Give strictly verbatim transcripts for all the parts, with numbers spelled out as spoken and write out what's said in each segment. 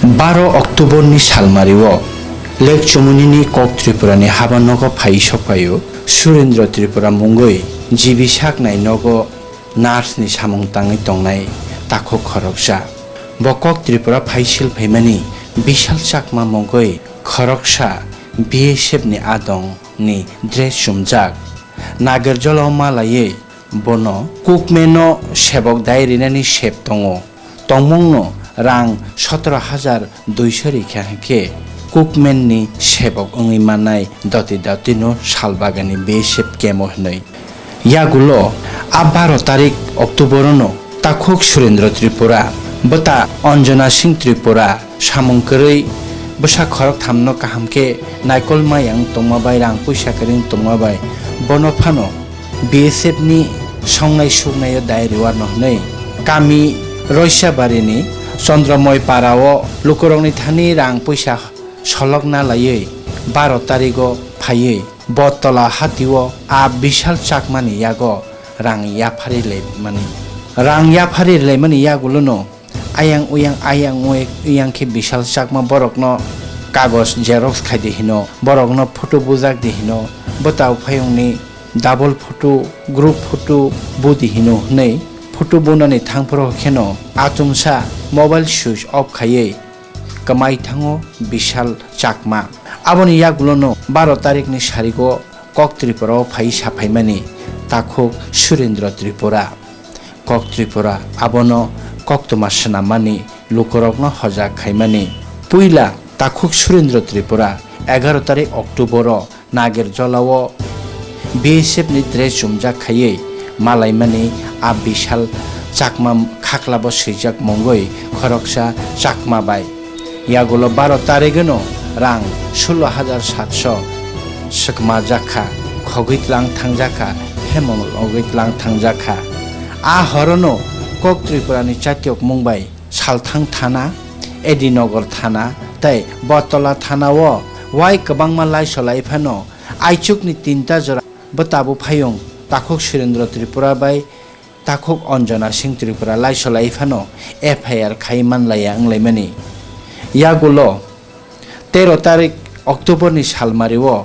Baro October ni salmari o Lake Chomoni ni Kok Tripura ni haba nogo phai sok phai o Surendra Tripura mungwi G B saknai nogo nurse ni samung tangwi tongnai takhuk khoroksa. Bo Kok Tripura phai sil phaimani Bishal Chakma mungwi khoroksa B S F ni adong ni dress chumjak. Nagerjolo malaiwi bono Cookman no sebok dai rinani sep tongo. Tongmungno rang sotoro hajar duiso rikha hinkhe Cookman ni sebok wngwi mannai doti doti no salbagani B S F kemo hinwi. Yagulo a baro tarik October no takhuk Surendra Tripura, bwta Anjana Singh Tripura, samung kwrwi bwsa khorok thamno kaham khe naikol maya wng tongma bai, rang puisa kwrwi wng tongma bai, bono phano B S F ni songnai suknai o dai rwano hwnwi kami Roisabari ni Chandramoi Para o lukurokni thani rang puisa solokna laiwi baro tarigo phaiwi Bottola hatio a Bishal Chakmani yago rang yapharwi laimani. Rang yapharwi laimani yagulono ayang uyang, ayang uyang, uyang khe Bishal Chakma borokno kagoj xerox khai di hino, borokno photo bujak di hino, bwtao phayungni double photo, group photo bu di hino hwnwi photo bunani thangphuru kheno achomsa mobile switch off khaiwi kwmai thango Bishal Chakma. Aboni yagulono baro tarikni sarigo Kok Tripura o phai saphaimani takhuk Surendra Tripura. Kok Tripura abono koktwma swnammani lukurokno hojak khaimani. Puila takhuk Surendra Tripura egaro tarik October o Nagerjolao B S F ni dress chumjak khaiwi malaimani a Bishal Chakma khaklabo swijak mungwi khoroksa Chakma bai. Yagulo baro tarigwno rang sulo hajar satso swkmajak kha, khogwi tlang thangjak kha, phemogwi tlang thangjak kha. A horono Kok Tripurani chatyokmung bai Salthang thana, Edinagar thana tei Bottola thana o wai kwbangma laisolai phano aichukni tinta jora bwtabo phayung takhuk Surendra Tripura bai takhuk Anjana Singh Tripura laisolai phano F I R khai manlaiya wnglaimani. Yagulo tero tarik October ni salmari o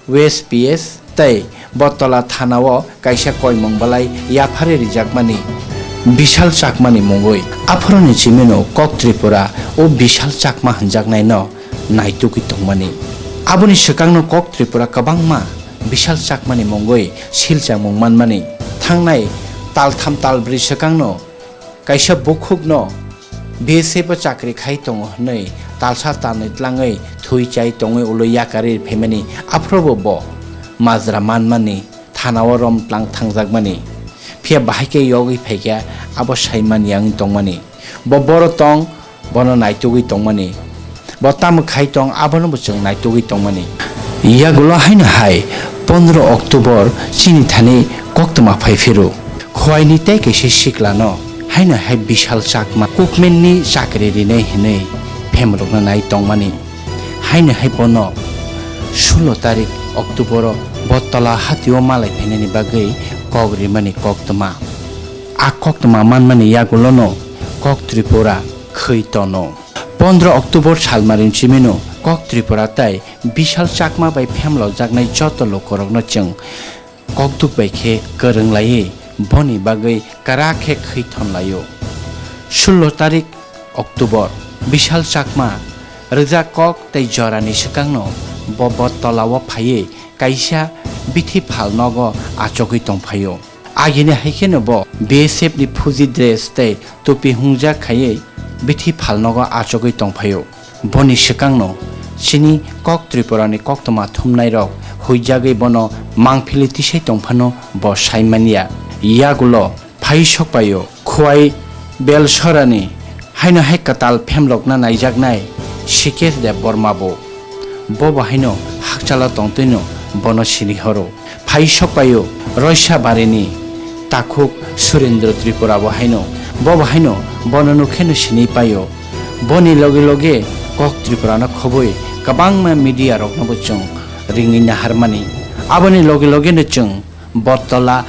West P S tei Bottola thana o kaisa koimung belai yapharwi rijakmani Bishal Chakmani mungwi. Aphuruni chimino Kok Tripura o Bishal Chakma hwnjaknaino naitugwi tongmani. Aboni swkangno Kok Tripura kwbangma Bishal Chakmani mungwi silchakmung manmani. Thangnai taltham talbrwi swkangno kaisa bukhukno B S F o chakri khai tongo hwnwi talsa talnwi tlangwi thwi chai tongwi ulo yakarwi phaimani, aphuru bo majra manmani, thanao rom tlang thangjakmani. Phiya bahai khe yogwi phaikha abo sai manya wng tongmani. Bo boro tong, bono naitugwi tongmani. Bo tamo khai tong, abono bo chwng naitugwi tongmani. Yagulo haino hai pondro October chini thani koktwma phai phiro. Khowai ni tei kaisa sikla no haino hai Bishal Chakma Cookman ni chakri rinai hinwi phemrokna nai tongmani. Haino hai bono sulo tarik October o Bottola hatio malai phainani bagwi kok rimani koktwma. A koktwma manmani yagulo no Kok Tripura khwi tono. Pondro October salmari chimino Kok Tripura tei Bishal Chakma bai phemlojaknai joto lukurokno chwng kokduk bai khe kwrwng laiwi boni bagwi kwrak khe khwi thon laio. Sulo tarik October, Bishal Chakma rwjak kok tei jorani swkangno bo Bottola o phaiwi kaisa bithi phalnogo achogwi tongphaio. Agini hai kheno bo B S F ni phuji dress tei tupi hungjak khaiwi bithi phalnogo achogwi tongphaio. Boni swkangno chini Kok Tripura ni koktwma thumnairok huijagwi bono mangphili tisai tongphano bo sai manya. Yagulo phai sokpaio Khowai Belsorani haino hai kwtal phemlokna naijaknai Sikesh Debbarma bo. Bo bo haino hakchalo tongtwino bono sini horo. Phai sokpaio Roisa barini takhuk Surendra Tripura bo haino, bo bo haino bono nukheno sini paio. Boni loge loge Kok Tripura no khobwi kwbangma media rokno bo chwng ringwi naharmani. Aboni loge loge no chwng Bottola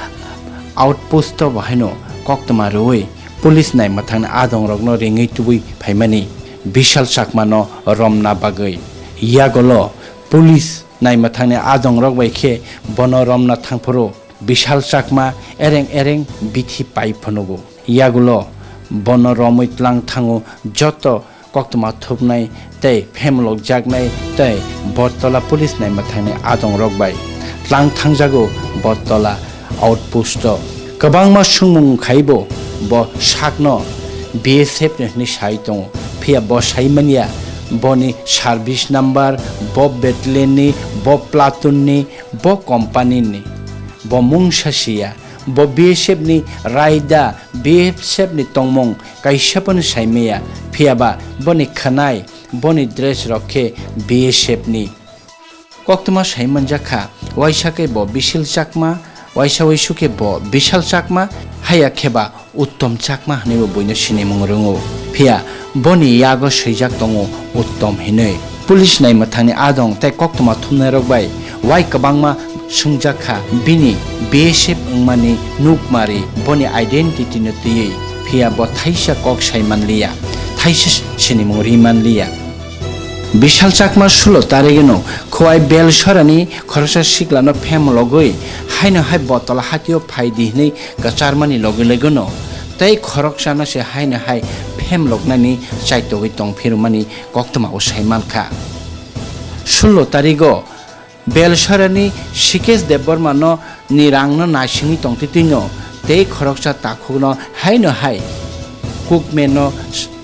outpost o bo haino koktwma rwui police naimwthangni adongrokno ringwi tubui phaimani. Bishal Chakmano romna bagwi. Yagulo police naima thangni adongrok bai khe bono romna thangphuru Bishal Chakma ereng ereng bithi pai phunugo. Yagulo bono romwi tlang thango joto koktwma thupnai tei phemlokjaknai tei Bortola police naima thangni adongrok bai tlang thangjago Bortola outpost o. Kwbangma swngmung khaibo bo sakno B S F ni hwnwi sai tongo, phiya bo sai manya boni service number, bo battalion ni, bo platoon ni, bo company ni, bo mungsa siya, bo B S F ni raida, B S F ni tongmung kaisa phano sai maya, phiya ba boni khwnai, boni dress rok khe B S F ni. Koktwma sai manjak kha, waisa khe bo Bishal Chakma, waisa waisu khe bo Bishal Chakma, haya khe ba Uttom Chakma hwnwi bo buino sinimung rwngo. Phiya boni yago swijak tongo Uttom hinwi. Police naima thangni adong tei koktwma thumnairok bai wai kwbangma swngjak kha, bini B S F wngmani nukmari boni identity no twiwi, phiya bo thaisa kok sai manliya, thaisa sinimung ri manliya. Bishal Chakma sulo tarigeno Khowai Belsorani khoroksa siklano phemlogwi haino hai Bortola hatio phai di hwnwi kwcharmani logi logono tei khoroksano se haino hai phemloknani chaitogwi tong phirumani koktwma o sai mankha. Sulo tarigo Belsorani Sikesh Debbarmano ni rangno naisingwi tongtwi twino tei khoroksa takhukno haino hai kukmeno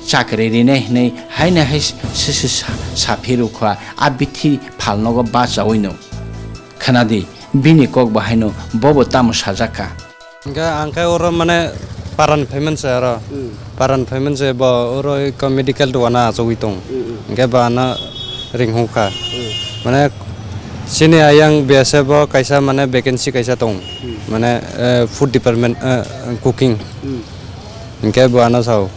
chakri rinai hwnwi haino hai sisi sa-, saphi rwkha a bithi phalnogo bachawino. Khwnadi, bini kok bo haino bobo tamo sajakha. Hingke ang khe oro mane paran phaiman se aro. Hmm. Paran phaiman se bo oro iko medical duana achugwi tong. Hmm, hmm. Hingke bo ano ring hung kha. Hmm. Mane chini ayang B S F o kaisa mane vacancy kaisa tong. Hmm. Mane, eh, food department, eh, cooking. Hmm. Hingke bo ano sao,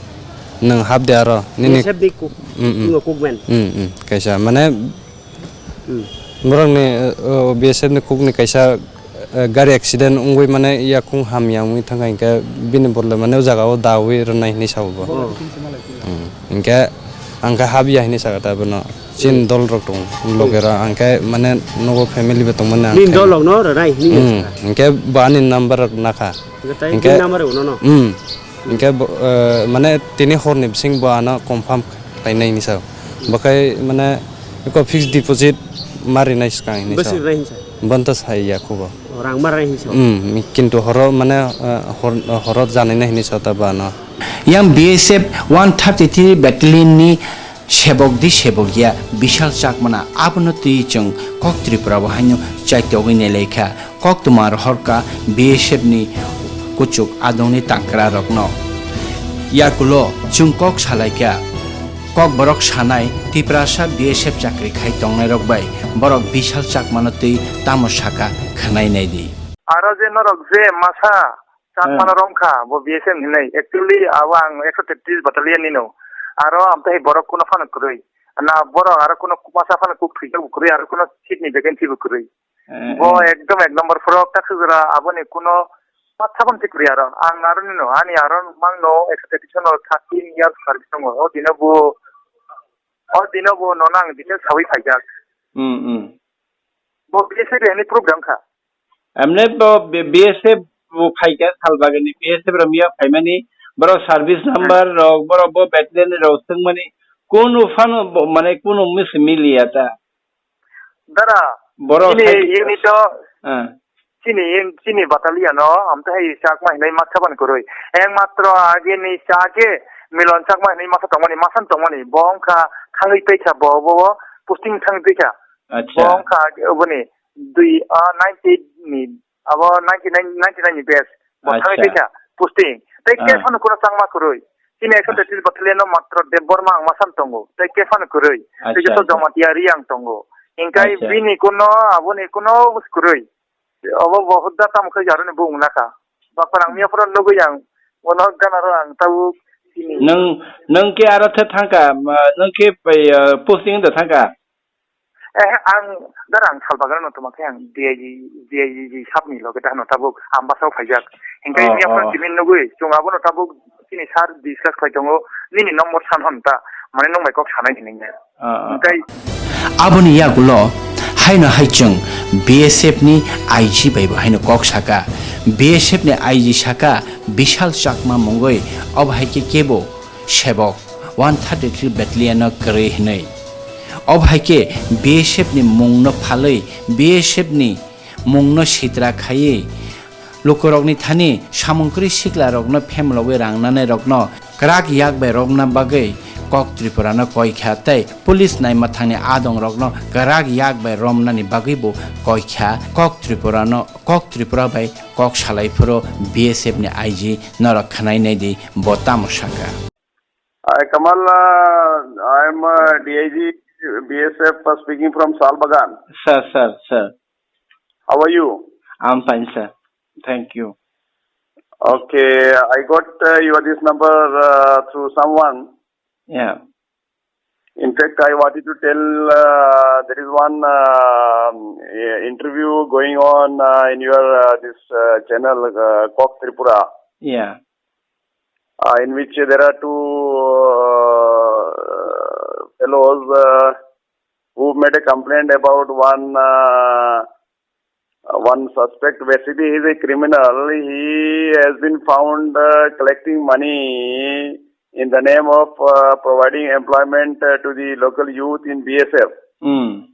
"Nwng hap de aro, nini." B S F ni cook, Hmm, hmm. Nino cookman. Hmm, hmm. Kaisa mane Hmm. Borokni, eh, o B S F ni kukni kaisa, eh, gari accident wngwi mane yakung hamya wngwi thangkha, hinkhe bini borok le mane o jaga o dawi rwnai hinwi sao bo. Oh. Hmm. Hinkhe ang khe hap ya hinwi sakha ta bono. Chini Hmm. dol rok tongo, Hmm. loge rok, ang khe mane nogo family bo tongmani ang Nini khe dol rok no rwnai hinwi Hmm. sakha. Hinkhe bo ani number rok nakha. Hinkhe tai Hinkhe bini number rok no no? Hmm. Hinkhe bo, eh, mane tini horni bising bo ano confirm khlainai hinwi sao. Bo khai mane eko fixed deposit ma rinai swkang hinwi sao. Bwswk rinai hinwi sao? Bono to sai ya khubo. O, rang ma rinai hinwi sao? Hmm, kintu horo mane, eh, hor-, horo janainai hinwi sao ta bo ano. Yang B S F one thirty-three battalion ni sebok di sebok ya Bishal Chakmana abono twi chwng kok Tripura bo haino chaitogwi nelai kha. Koktwma rohorkha B S F ni kuchuk adongni tangkrarokno. Yakulo chwng kok salaikha, kokborok sanai Tiprasa B S F chakri khai tongnairok bai borok Bishal Chakmano twi tamo sakha khwnai naidi. Aro je norok je masa Chakmano Hmm. romkha bo B S F hinwi. Actually abo ang ekso tetris battalion nino. Aro amtwi borok kuno phano kwrwi. Na borok aro kuno masa phano kuk thwijak bo kwrwi, aro kuno seat ni vacancy bo kwrwi. Eh, Bo eh. ekdom ek number phoro tak sujra aboni kuno patha pon thik riya ro. Ang aro nino, ani aro mang no ekso thirty no thirteen years service tongo. O dino bo, o dino bo no nang dino sawi khaijak. Hmm, hmm. Bo B S F ni program kha. Amne bo B-, B S F bo phaikha salbagani B S F ro miya phaimani borok service Hmm. number rok, borok bo battalion rok swngmani kunu phano bo, mane kunu misi miliya ta. Dara, Borok chini hai unit o, Ah. chini, chini battalion o, amtwi hai Chakma hinwi masa ban kwrwi. Eng matro age ni age Milon Chakma hinwi masa tongmani, masa tongmani. Bo wngkha thangwi paikha bo, bo, bo posting thangwi paikha. Acha. Bo wngkha age oboni dui, ah, ninety ni, abo ninety nine, ninety nine ni batch. Bo thangwi Acha. paikha posting. Tei Ah. case phano kuno changma kwrwi. Chini ekso Ah. tetis battalion o matro Debbarma ang masa tongo. Tei case phano kwrwi. Tei Acha, joto acha. Jamatia Reang tongo. Hinkhe Acha. bini kuno, aboni kuno bus kwrwi. Obo bo hudda tamo khe jaroni bung naka. Baparang miya phoro nugui ang. Bono gana ro ang tabuk sini. Nwng, nwng khe aro the thangka, ma, nwng khe pai, ah, posting da thangka? Eh, ang, dara ang salbagana no tongma khe ang D I G, D I G sabni loge da hano tabuk ang basa o phaijak. Hinkhe Oh, miya phoro oh. simi nugui, chwng abono tabuk chini sir discuss khai tongo, nini number san hwn ta. Mane nwng bai kok sanai hinwi nai. Ah, ah. Tei aboni yagulo haino hai chwng B S F ni I G bai bo haino kok saka. B S F ni I G saka Bishal Chakma mungwi, obo hai khe kebo sebok one thirty-three battalion no kwrwi hinwi. Obo hai khe B S F ni mung no phalwi, B S F ni mung no sitra khaiwi, lukurokni thani samung kwrwi siklarokno phemlogwi rang nanai rokno kwrak yak bai romna bagwi Kok Tripura no koi kha tei police naima thangni adong rokno kwrak yak bai romnani bagwi bo koi kha. Kok Tripura no, Kok Tripura bai kok salai phuru B S F ni I G norok khwnai nai di bo tamo saka. Hi, Kamal, uh, I am, uh, D I G B S F, uh, speaking from Salbagan. Sir, sir, sir. How are you? I'm fine, sir. Thank you. Okay, I got, uh, your this number, uh, through someone. Yeah. In fact, I wanted to tell, uh, there is one, um, eh, interview going on, uh, in your, uh, this, uh, channel, uh, Kok Tripura. Yeah. Uh, in which there are two, uh, fellows, uh, who made a complaint about one, uh, uh, one suspect. Basically, he is a criminal. He has been found, uh, collecting money in the name of, uh, providing employment, uh, to the local youth in B S F. Hmm.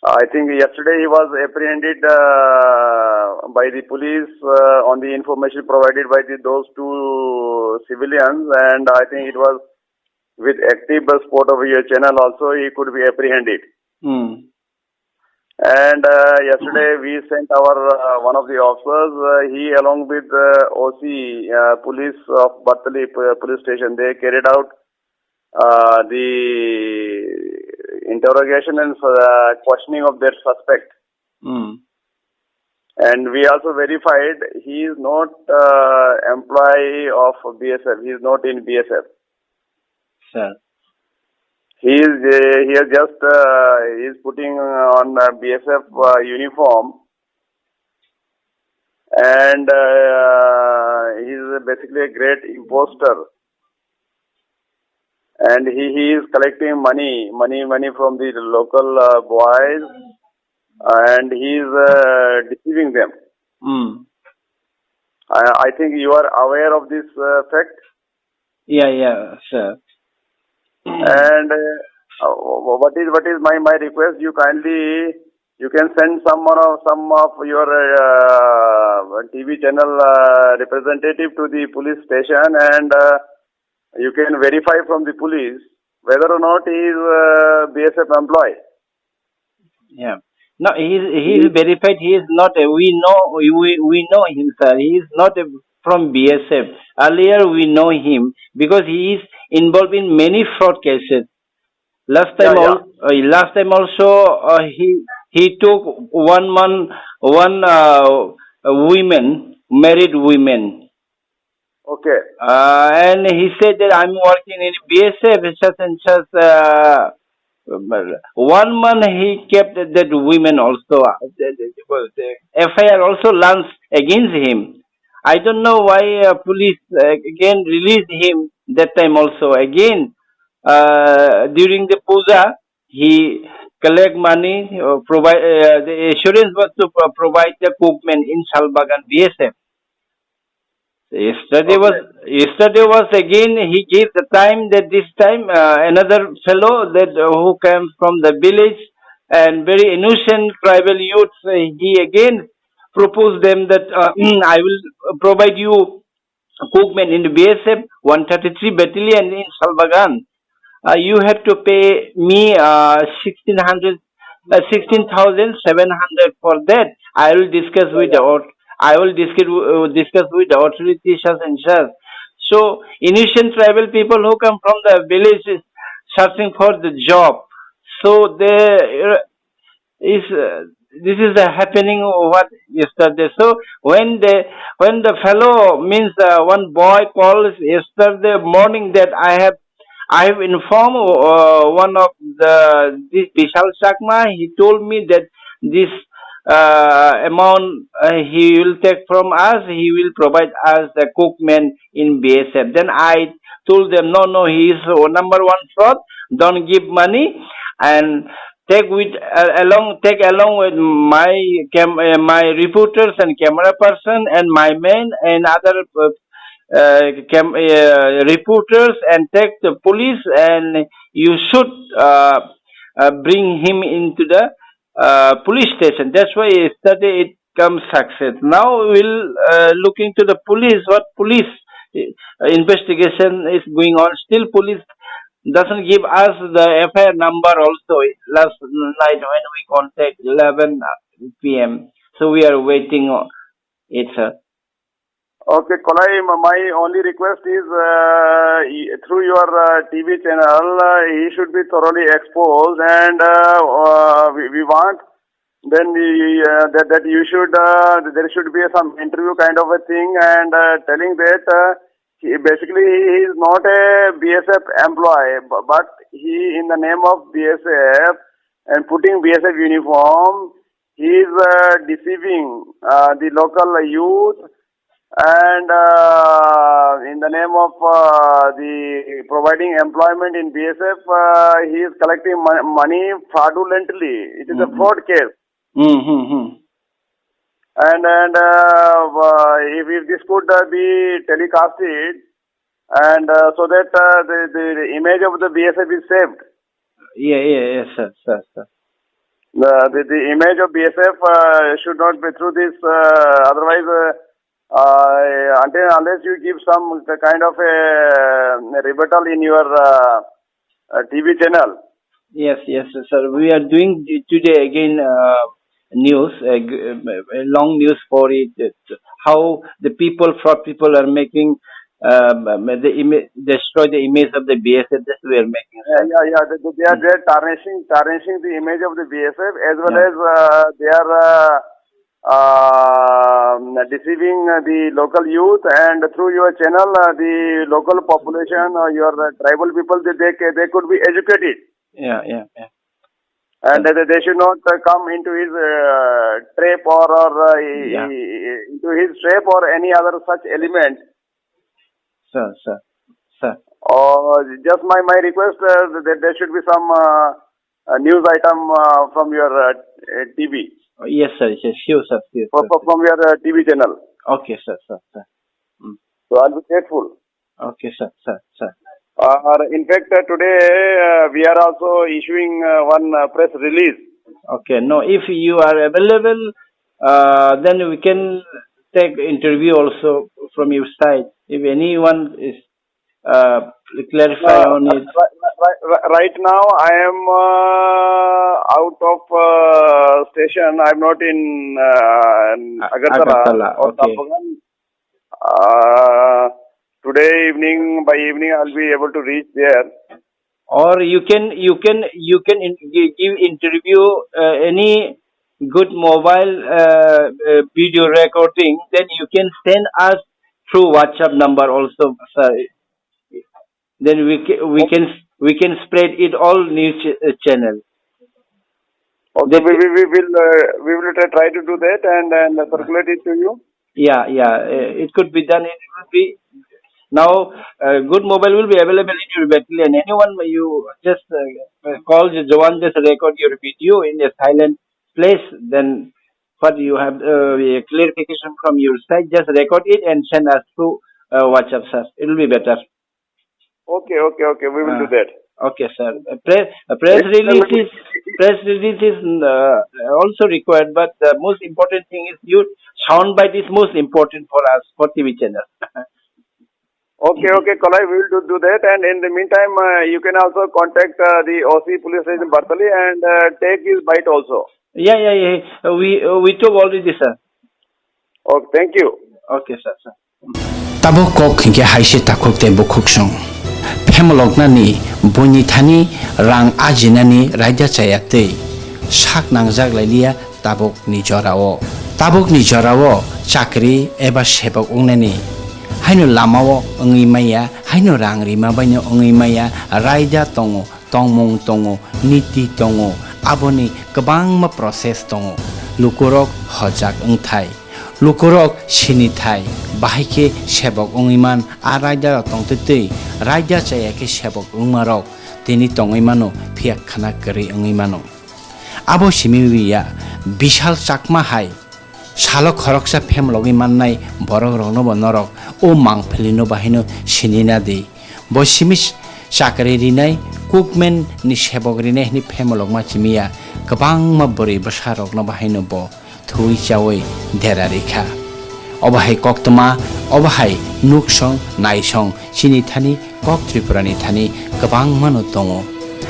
I think yesterday he was apprehended, uh, by the police, uh, on the information provided by the, those two civilians, and I think it was with active support of your channel also he could be apprehended. Hmm. And, uh, yesterday we sent our, uh, one of the officers, uh, he along with, uh, O C, uh, police of Batali, uh, police station, they carried out, uh, the interrogation and, uh, questioning of that suspect. Hmm. And we also verified he is not, uh, employee of B S F. He is not in B S F. Sir. He is, uh, he has just, uh, he is putting on, uh, B S F, uh, uniform, and, uh, he is basically a great imposter. And he, he is collecting money, money, money from the local, uh, boys, and he is, uh, deceiving them. Hmm. I, I think you are aware of this, uh, fact. Yeah, yeah, sir. And, uh, what is, what is my, my request? You kindly, you can send someone of, some of your, uh, T V channel, uh, representative to the police station, and, uh, you can verify from the police whether or not he is, uh, B S F employee. Yeah. No, he is, he is verified. He is not a, we know, we, we, we know him, sir. He is not a, from B S F. Earlier we know him because he is involved in many fraud cases. Last time Yeah, yeah. al-, uh, last time also, uh, he, he took one man, one, uh, women, married women. Okay. Uh, and he said that, "I'm working in B S F, such and such." Uh, one month he kept that women also. Uh, the, the, the F I R also launched against him. I don't know why, uh, police, uh, again released him that time also. Again, uh, during the puja, he collect money, uh, provide, uh, the assurance was to pro-, provide the cookman in Salbagan B S F. Yesterday was, Okay. Yesterday was again, he gave the time that this time, uh, another fellow that, uh, who came from the village and very innocent tribal youth, uh, he again proposed them that, uh, "I will provide you cookman in the B S F one thirty-three battalion in Salbagan. Uh, you have to pay me, uh, sixteen hundred, uh, sixteen thousand seven hundred for that. I will discuss with the aut-, I will discuss, uh, discuss with the authority such and such." So, innocent tribal people who come from the village is searching for the job. So, they, uh, is, uh, this is the happening what yesterday. So when the, when the fellow means, uh, one boy calls yesterday morning that I have, I have informed, uh, one of the, this Bishal Chakma. He told me that this, uh, amount, uh, he will take from us. He will provide us the cookman in B S F. Then I told them, "No, no, he is, uh, number one fraud. Don't give money, and take with, uh, along take along with my cam- uh, my reporters and camera person and my men and other, uh, uh, cam- uh, reporters, and take the police, and you should, uh, uh, bring him into the, uh, police station." That's why yesterday it comes success. Now we'll, uh, look into the police, what police, uh, investigation is going on. Still, police doesn't give us the F I R number also last night when we contact eleven P M. So we are waiting on it, sir. Okay, Kolai, m- my only request is, uh, y- through your, uh, T V channel, uh, he should be thoroughly exposed, and, uh, uh, we, we want then we, uh, that, that you should, uh, there should be some interview kind of a thing, and, uh, telling that, uh, he, basically he is not a B S F employee, bu- but he, in the name of B S F and putting B S F uniform, he is, uh, deceiving, uh, the local youth, and, uh, in the name of, uh, the providing employment in B S F, uh, he is collecting mon- money fraudulently. It is a Mm-hmm. fraud case. Mm-hmm. And, and, uh, uh, if, if this could, uh, be telecasted, and, uh, so that, uh, the, the image of the B S F is saved. Yeah, yeah, yes, sir, sir, sir. The, the, the image of B S F, uh, should not be through this, uh, otherwise, uh, uh, until unless you give some kind of a rebuttal in your, uh, uh, T V channel. Yes, yes, sir. We are doing t- today again, uh, news, a, g- a long news for it. That how the people, fraud people are making, um, the image, destroy the image of the B S F that we are making. Yeah, yeah, yeah. They, they are, they are tarnishing, tarnishing the image of the B S F, as well Yeah. as, uh, they are, uh, uh, deceiving, uh, the local youth, and through your channel, uh, the local population or your, uh, tribal people, they, they, ca- they could be educated. Yeah, yeah, yeah. And they, they should not, uh, come into his, uh, trap or, or, uh, i- Yeah. i- into his trap or any other such element. Sir, sir, sir. Oh, just my, my request, uh, that there should be some, uh, uh, news item, uh, from your, uh, uh, T V. Oh, yes, sir. Yes, sure, sir. Yes, For, sir. for, from your, uh, T V channel. Okay, sir, sir, sir. Mm. So I'll be grateful. Okay, sir, sir, sir. Uh, in fact, uh, today, uh, we are also issuing, uh, one, uh, press release. Okay, no, if you are available, uh, then we can take interview also from your side. If anyone is, uh, clarify Uh, on it. Right, right, right, right now, I am, uh, out of, uh, station. I'm not in, uh, in A- Agartala Agartala, or okay. Tampang. Uh, today evening, by evening, I'll be able to reach there. Or you can, you can, you can in, gi- give interview, uh, any good mobile, uh, uh, video recording. Then you can send us through WhatsApp number also, sir. Then we can, we can, we can spread it all news ch- uh, channel. Okay, That we, we, we will, uh, we will try, try to do that and, and circulate it to you. Yeah, yeah, uh, it could be done. It will be now. Uh, good mobile will be available in your battalion. Anyone you just, uh, uh, call the Jawan, just record your video in a silent place. Then what you have, uh, a clarification from your side, just record it and send us through, uh, WhatsApp, sir. It will be better. Okay, okay, okay. We will do Ah, that. Okay, sir. A press, a press Yes, sir. release is, press release is, uh, also required, but the most important thing is your sound bite is most important for us, for T V channel. Okay, okay, Kalai, we will do, do that. And in the meantime, uh, you can also contact, uh, the O C police station Bartali and, uh, take his bite also. Yeah, yeah, yeah. Uh, We, uh, we took already, sir. Okay, thank you. Okay, sir, sir. Tabuk kok hinkhe hai se takhuk tei bukhuksong. Phemoloknani, buini thani rang ajinani raida chaya tei sak nangjak lailiya tabukni jorao. Tabukni jorao chakri eba sebok wngnani haino lamao wngwi maya, haino rang rima baino wngwi maya, raida tongo, tongmung tongo, niti tongo, aboni kwbangma process tongo. Lukurok hojak wngthai. Lukurok sini thai, bahai khe sebok wngwi man, a raidarok tongtwi twi, raidar chaya khe sebok wngmarok tini tongwi mano, phiya khna kwrwi wngwi mano. Abo simi ya, Bishal Chakma hai salo khoroksa phemlogwi mannai borokrokno bo norok o mangpilino bahaino sini na di. Bo simi chakri rinai, cookman ni sebok rinai hwnwi phemlokma simi ya, kwbangma bwrwi bwsarokno bahaino bo thwi chawi dera rikha. Obo hai koktwma, obo hai nuksong, naisong, chini thani kok Tripura ni thani kwbangmano tongo.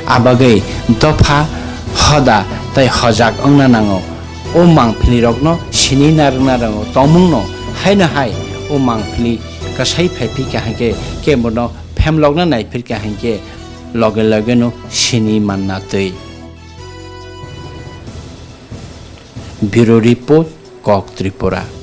Abagwi dopha, hoda tei hojak wngna nango. O mangpili rokno sini narwkna nango, tongmungno haino hai o mangpili kasai phaiphikha hwnkhe kebono phemlokna naiphirkha hwnkhe loge logeno sini manna twi. Bureau Report, Kok Tripura.